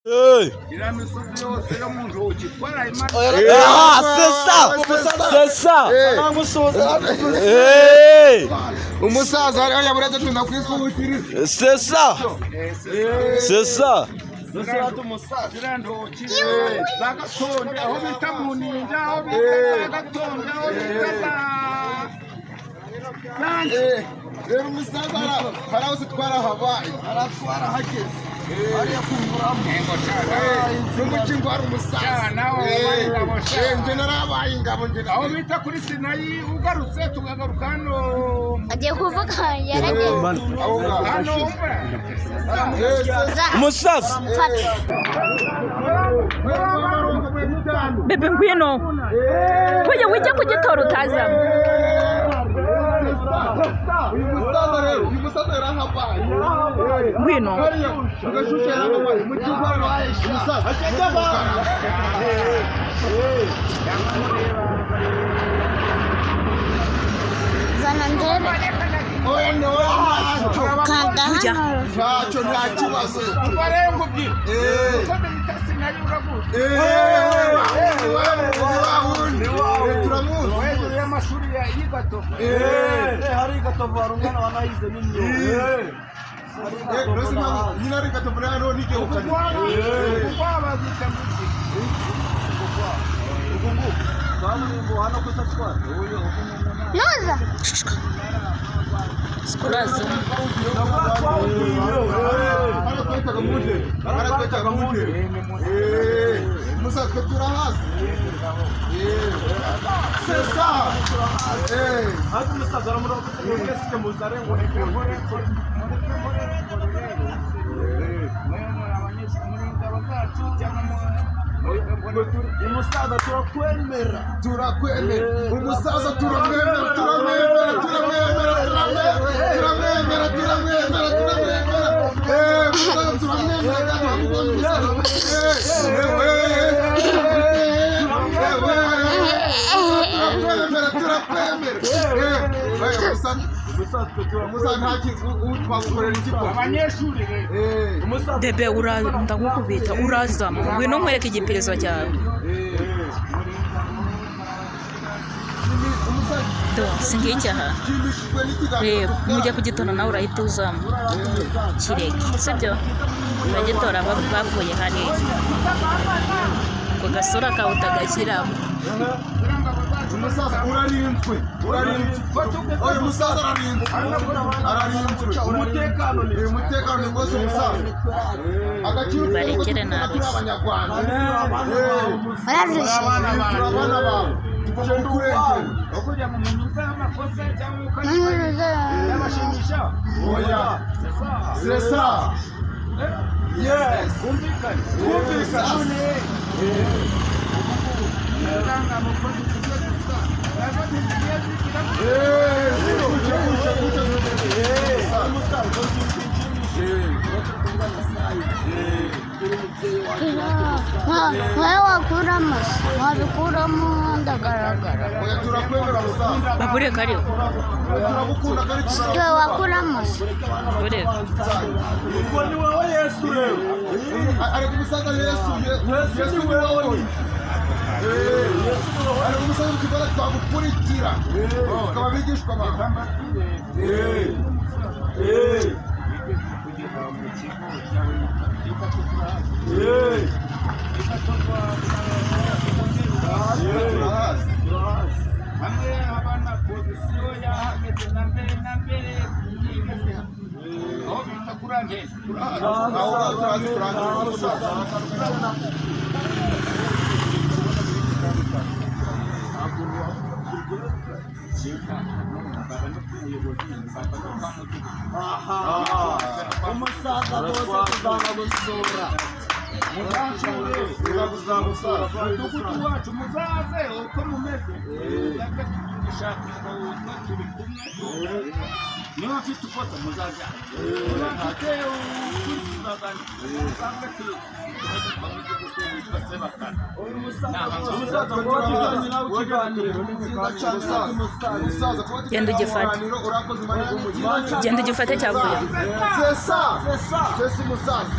Hey. Iriya misozi yose yo mu ntoki twarayimara. Ah, c'est ça. C'est ça. Hey. Umusaza hariya buretse tunakwisuhukiriza. C'est ça. C'est ça. Ziriya ntoki za Gatonde, aho bita mu Ninja, aho bita za Gatonde, aho bita za Nange. Rero umusaza hari aho twarahabaye, twarahageze hariya ku Murama n'umukingo hari umusaza. Cyane, nawe wabaye ingabo, sha. Njye narabaye ingabo njye. Aho bita kuri Sinayi, ugarutse tukagaruka hano. Agiye kuvuga yaragiye. Aho ngaho. Hano wumva. Umusaza. Fata. Bebe, ngwino. Ujye ujya kugitora utazamo. Uyu musaza rero, uyu musaza yarahabaye. Ngwino. Hariya agashusho yarahabaye mu kigo, umusaza. Zana ndebe. Oya, ni oya, ntacyo. Kanda hano. Ntacyo, nta kibazo. Ubarenga ubyina umusozi bita Sinayi uraguzi? Turamuzi. Hejuru y'amashuri ya y'Igatovu. Hari Gatovu, hari umwana wanahize n'imyuga. Nyine ari Gatovu rero n'igihugu. Kuko bazita ngo iki? Kaburimbo hano ku Saswa. Nuza. Sikuraza. Hano twahitaga mu ntebe, hano twahitaga mu ntebe. Umusaza, twe turahazi. Sesa. Ariko umusaza aramureba ko mwese muzare ngo umusaza turakwemera. Turakwemera umusaza, turamwemera, turamwemera, turamwemera, turamwemera, turamwemera, turamwemera. Umusaza turamwemera kandi turamukunda umusaza. Turakwemera, turakwemera. Umusaza, umusaza, nta kintu twagukorera iki ko? Abanyeshuri rero. Bebe, ndagukubita urazamo. Ngwino nkwereke igipirizo cyawe. Do singiki aha. Nshimishijwe n'ikiganiro. Reba, nujya kugitora nawe urahita uzamo. Kireke sibyo, uragitora bavuye hariya ku gasura kawe utagashyiramo. Umusaza urarinzwe, urarinzwe. Uyu musaza ararinzwe, ararinzwe. Umutekano ni Uyu mutekano ni rwose umusaza. Agaciro Barekere turi nabi. Abanyarwanda. Urarushye. Turi abana bawe, tugomba kukurengera. Kujya mu munyuza y'amakosa cyangwa Nuza. ukabashimisha. Oya, c'est ça. Yes. Kumvikane. Twumvikane. Gutya, gutya, gutya. Wowe wakuramo se wabikuramo ndagaragara. Oya, turakwemera musaza. Babureka ariho. Turagukunda kandi Wowe wakuramo se. Bureka. Ubwo ni wowe Yesu rero. Ariko umusaza, Yesu, Yesu ni wowe. Ariko umusaza ukibona twagukurikira tukaba abigishwa bawe. Turahazi. Hamwe haba na pozisiyo yahameze na mbere na mbere yigeze aho bita kuri antene. Aho ngaho turahazi, turahazi umusaza. Umusaza rwose tuzanagusura. Tuzagusura. Mudugudu wacu muzaze uko mumeze, muzaze gushaka umugabo witwa turi kumwe. Niba mfite ukosa muzaze, niba mfite ukuri tuzazana muzaze witwa Sebakana. Umusaza ngo tujyanye nawe ikiganiro ni cyiza cyane umusaza. Umusaza, kuba Genda ugifate. ikiganiro, urakoze, Imana iguhe umugisha. Genda ugifate cyavuye. C'est ça. C'est ça, umusaza.